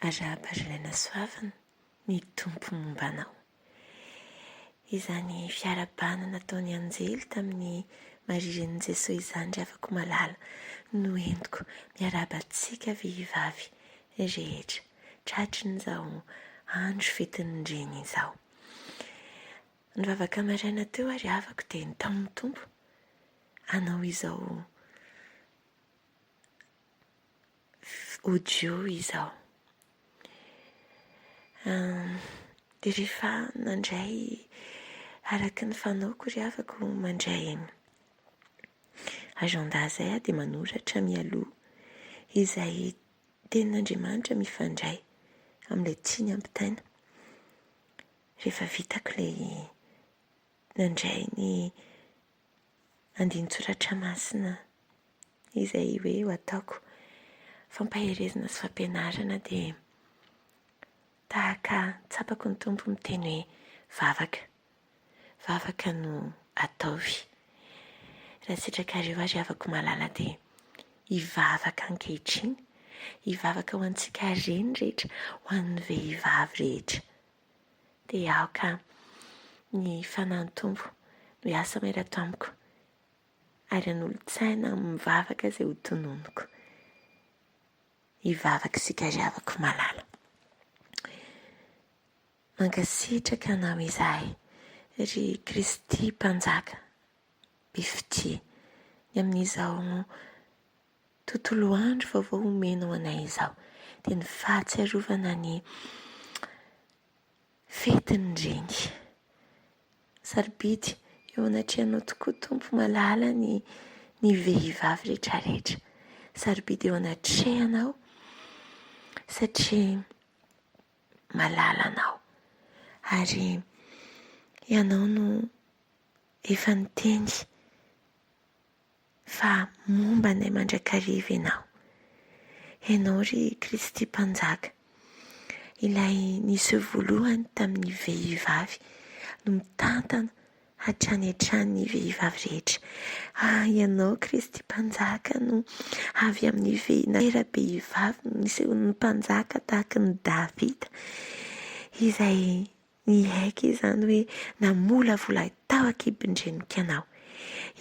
Arahaba ry Laina Soavina, ny Tompo momba anao. Izany fiarahabana nataon'ny anjely tamin'i Maria renin'i Jesoa izany ry havako malala no entiko miarahaba antsika vehivavy rehetra tratrin'izao andro fetin'ny reny izao. Nivavaka maraina teo aho ry havako dia nitaomin'ny Tompo hanao izao audio izao. Dia rehefa nandray araka ny fanaoko ry havako mandray agenda izay aho dia manoratra mialoha izay tenin'Andriamanitra mifandray amin'ilay tiany ampitaina. Rehefa vitako ilay nandray ny andinin-tsoratra masina izay hoe ho ataoko fampaherezana sy fampianarana dia tahaka tsapako ny Tompo miteny hoe vavaka, vavaka no ataovy. Raha sitrakareo ary havako malala dia hivavaka ankehitriny, hivavaka ho antsika reny rehetra, ho an'ny vehivavy rehetra. Dia aoka ny Fanahin'ny Tompo no hiasa mahery ato amiko ary hanolo-tsaina amin'ny vavaka izay ho tononiko. Hivavaka isika ry havako malala. Mankasitraka Anao izahay, ry Kristy Mpanjaka be fitia, ny amin'izao tontolo andro vaovao omenao anay izao, dia ny fahatsiarovana ny fetin'ny reny. Sarobidy eo anatrehanao tokoa Tompo malala ny ny vehivavy rehetrarehetra. Sarobidy eo anatrehanao satria malala anao ary ianao no efa niteny fa momba anay mandrakariva Ianao. Ianao ry Kristy Mpanjaka, ilay niseho voalohany tamin'ny vehivavy no mitantana hatrany hatrany ny vehivavy rehetra. Ah, Ianao Kristy Mpanjaka no avy amin'ny natera-behivavy nisehoan'ny Mpanjaka tahaka an'i Davida, izay Niaiky izany hoe namolavola ahy tao an-kibon-dreniko Ianao.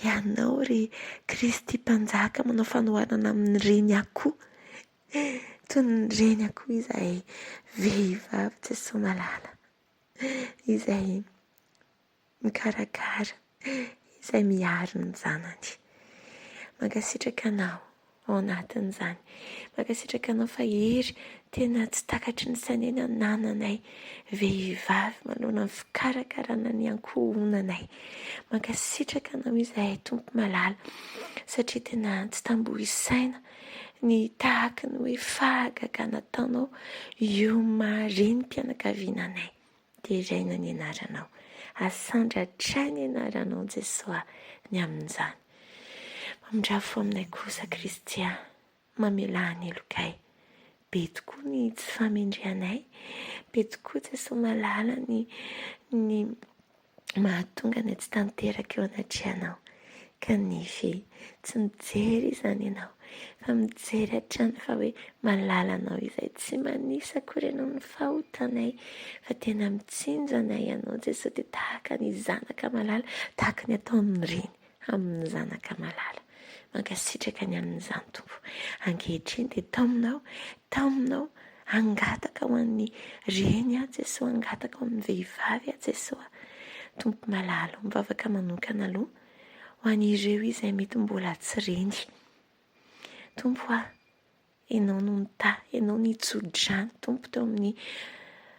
Ianao, ry Kristy Mpanjaka, manao fanoharana amin'ny reny akoho. Toy ny reny akoho izahay vehivavy Jesoa malala, izay mikarakara, izay miaro ny zanany. Mankasitraka Anao ao anatin'izany. Mankasitraka Anao fa hery tena tsy takatry ny sainay ny anananay vehivavy manoloana ny fikarakarana ny ankohonanay. Mankasitraka Anao izahay Tompo malala satria tena tsy tambo isaina ny tahaky ny hoe fahagagana ataonao eo maha renim-pianakaviana anay. Deraina ny anaranao. Asandratray ny anaranao Jesoa ny amin'izany. Mamindrà fo aminay kosa Kristy a. Mamelà ny helokay. Be tokoa ny tsy fahamendrehanay. Be tokoa Jesoa malala ny ny mahatonga anay tsy tanteraka eo anatrehanao. Kanefa e, tsy mijery izany ianao, fa mijery hatrany fa hoe malala anao izay tsy manisa akory ianao ny fahotanay, fa tena mitsinjo anay ianao Jesoa dia tahaka ny zanaka malala, tahaka ny ataon'ny reny amin'ny zanaka malala. Mankasitraka ny amin'izany Tompo. Ankehitriny dia taominao, taominao hangataka ho an'ny reny aho Jesoa, hangataka ho amin'ny vehivavy aho Jesoa. Tompo malala, mivavaka manokana aloha ho an'ireo izay mety mbola tsy reny. Tompo a, Ianao no nitahy, Ianao nitso-drano Tompo teo amin'ny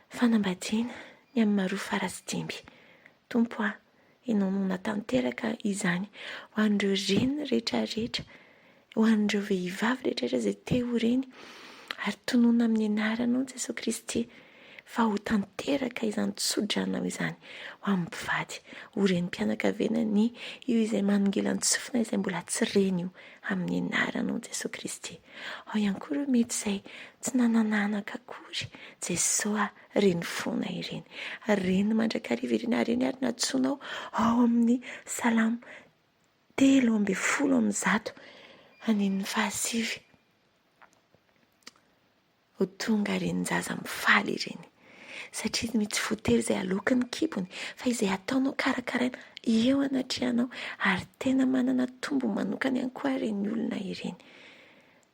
fanambadiana ny amin'ny maroa fara sy dimby. Tompo a, Ianao no natanteraka izany ho an'ireo reny rehetra rehetra, ho an'ireo vehivavy rehetra rehetra izay te ho reny, ary tononina amin'ny anaranao Jesoa Kristy fa ho tanteraka izany tso-dranao izany ho amin'ny mpivady, ho renim-pianakaviana ny io izay manongilan-tsofina izay mbola tsy reny io amin'ny anaranao Jesoa Kristy. Ao ihany koa ireo mety izay tsy nanananaka akory, Jesoa reny fona ireny, reny mandrakariva ireny, ary ireny ary nantsoinao ao amin'ny Salamo 113 andininy fahasivy. Ho tonga renin-jaza mifaly ireny. Satria ny tsy voatery izay aloky ny kibony fa izay ataonao karakaraina eo anatrehanao ary tena manana tombony manokana ihany koa ireny olona ireny.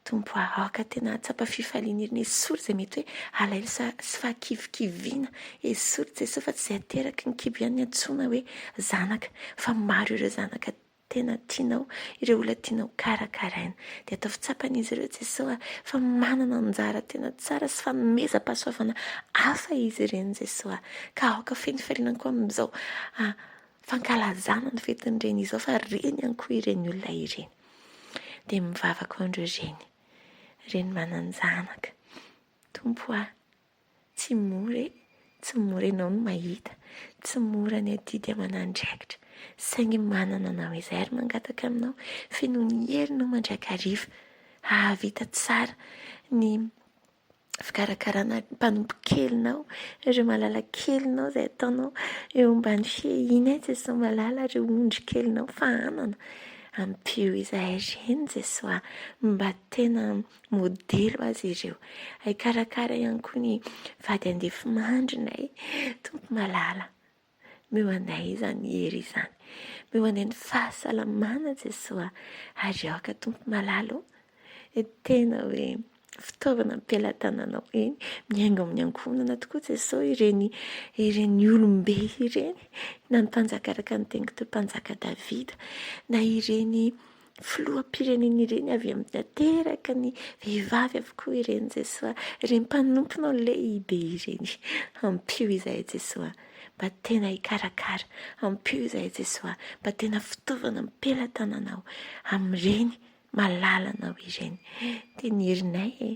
Tompo a, aoka tena hahatsapa fifaliana ireny. Esory izay mety hoe alahelo sy fahakivikiviana. Esory Jesoa fa tsy izay ateraky ny kibo ihany ny antsoina hoe zanaka fa maro ireo zanaka tena tianao, ireo olona tianao karakaraina. Dia ataovy tsapan'izy ireo Jesoa fa manana anjara tena tsara sy fanomezam-pahasoavana hafa izy ireny Jesoa. Ka aoka feno fifaliana koa amin'izao fankalazana ny fetin'ny reny izao fa reny ihany koa ireny olona ireny. Dia mivavaka ho an'ireo reny, reny manan-janaka. Tompo a! Tsy mora e! Tsy mora ianao no mahita, tsy mora ny adidy aman'andraikitra, saingy manana anao izahay ary mangataka aminao feno ny herinao mandrakariva hahavita tsara ny fikarakarana ny mpanompo kelinao, ireo malala kelinao izay ataonao eo ambany fiahianay Jesoa malala, ireo ondry kelinao fahanana. Ampio izahay reny Jesoa mba tena modely ho azy ireo. Hikarakara ihany koa ny vady andefimandrinay, Tompo malala. Omeo anay izany hery izany. Omeo anay ny fahasalamana Jesoa. Ary aoka Tompo malala o, tena hoe fitaovana am-pelatananao eny, mihaingo amin'ny ankohonana tokoa Jesoa ireny ireny olom-be ireny, na ny mpanjaka araka ny teniko teo mpanjaka Davida, na ireny Filoham-pirenena ireny avy amin'ny nateraka ny vehivavy avokoa ireny Jesoa, ireny mpanomponao lehibe ireny. Ampio izahay Jesoa mba tena hikarakara, ampio izahay Jesoa mba tena fitaovana am-pelatananao amin'ireny malalanao ireny. Dia ny herinay e,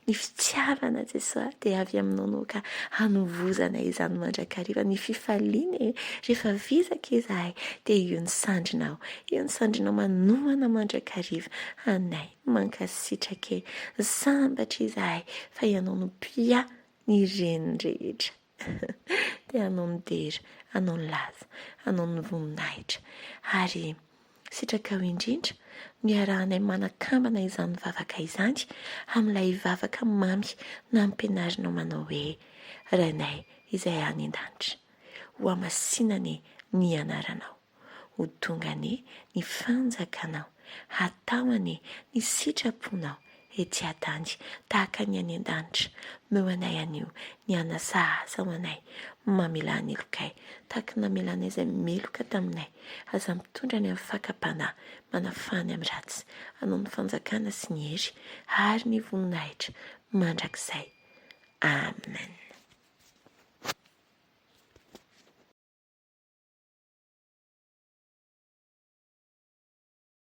ny fitiavana Jesoa dia avy aminao no ka hanovozana izany mandrakariva, ny fifaliana e, rehefa vizaka izahay dia io ny sandrinao, io ny sandrinao manohana mandrakariva anay, mankasitraka e, sambatra izahay fa ianao no mpiahy ny reny rehetra, dia anao ny dera, anao ny laza, anao ny voninahitra ary Sitrakao indrindra no iarahanay manakambana izany vavaka izany amin'ilay vavaka mamy nampianarinao manao hoe, Rainay izay any an-danitra, hohamasina anie ny anaranao, ho tonga anie ny fanjakanao, hatao anie ny sitraponao ety an-tany tahaka ny any an-danitra, omeo anay anio ny hana sahaza ho anay, mamelà ny helokay tahaka ny namelanay izay meloka taminay, aza mitondra ny amin'ny fakam-panahy, manafaha ny amin'ny ratsy, anao ny fanjakana sy ny hery ary ny voninahitra mandrakizay. Amen.